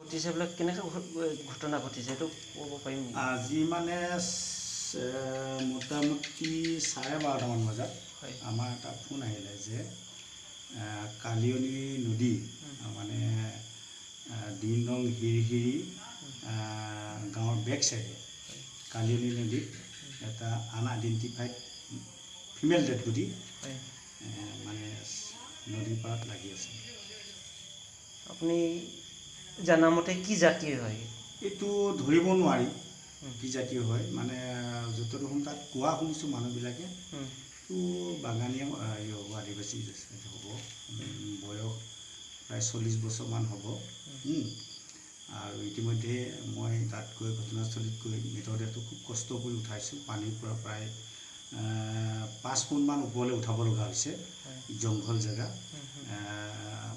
ঘটিছে বোলে, কেনেকৈ ঘটনা ঘটিছে এইটো ক'ব পাৰিম নেকি? আজি মানে মোটামুটি 12:30মান বজাত আমাৰ এটা ফোন আহিলে যে কালিয়নী নদী মানে 2 নং হিৰহিৰি গাঁৱৰ বেক চাইডে কালিয়নী নদীত এটা আনআইডেণ্টিফাইড ফিমেল ডেড বডি মানে নদীৰ পাৰত লাগি আছে। আপুনি জানামতে কি জাতিৰ হয়? এইটো ধৰিব নোৱাৰি কি জাতিৰ হয়, মানে য'ত দেখোন তাত কোৱা শুনিছোঁ মানুহবিলাকে তো বাগানীয়া হ'ব, আদিবাসী হ'ব, বয়স প্ৰায় 40 বছৰমান হ'ব। আৰু ইতিমধ্যে মই তাত গৈ ঘটনাস্থলীত গৈ মৃতদেহটো খুব কষ্ট কৰি উঠাইছোঁ। পানীৰ পৰা প্ৰায় 5 ফুটমান ওপৰলৈ উঠাব লগা হৈছে, জংঘল জেগা,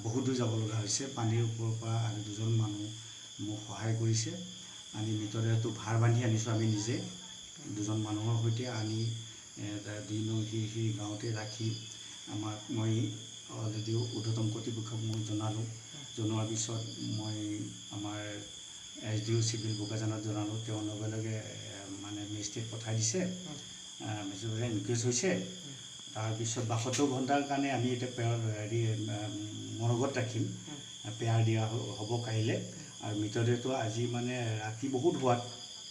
বহুত দূৰ যাব লগা হৈছে। পানীৰ ওপৰৰ পৰা আৰু দুজন মানুহ মোক সহায় কৰিছে, আনি মৃতদেহটো ভাৰ বান্ধি আনিছোঁ আমি নিজে দুজন মানুহৰ সৈতে আনি 2 নং হিৰহিৰি গাঁৱতে ৰাখি আমাক মই অলৰেডি ঊৰ্ধতম কৰ্তৃপক্ষক মই জনালোঁ। জনোৱাৰ পিছত মই আমাৰ এছ ডি অ' চিভিল বোকাজানত জনালোঁ। তেওঁ লগে লগে মানে মেজিষ্ট্ৰেট পঠাই দিছে, মেজিষ্ট্ৰেট ইনকুৱেষ্ট হৈছে। তাৰপিছত 72 ঘণ্টাৰ কাৰণে আমি এতিয়া পেয়াৰ হেৰি মৰগত ৰাখিম, পেয়াৰ দিয়া হ'ব কাইলৈ। আৰু মৃতদেহটো আজি মানে ৰাতি বহুত হোৱাত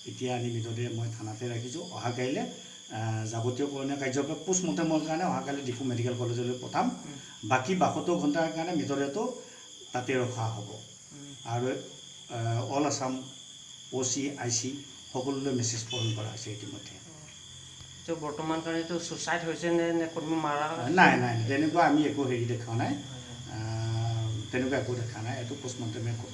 এতিয়া আনি মৃতদেহ মই থানাতে ৰাখিছোঁ। অহা কাইলৈ যাৱতীয় কৰণীয় কাৰ্যৰ পৰা পষ্টমৰ্টেমৰ কাৰণে অহাকালি ডিফু মেডিকেল কলেজলৈ পঠাম। বাকী 72 ঘণ্টাৰ কাৰণে মৃতদেহটো তাতে ৰখা হ'ব। আৰু all Assam O' C I C সকলোলৈ মেছেজ প্ৰেৰণ কৰা হৈছে ইতিমধ্যে। বৰ্তমান কাৰণে এইটো ছুচাইড হৈছে নে কোনোবা মাৰা? নাই নাই, তেনেকুৱা আমি একো হেৰি দেখা নাই, তেনেকুৱা একো দেখা নাই, এইটো পষ্টমৰ্টেমে ক'ব।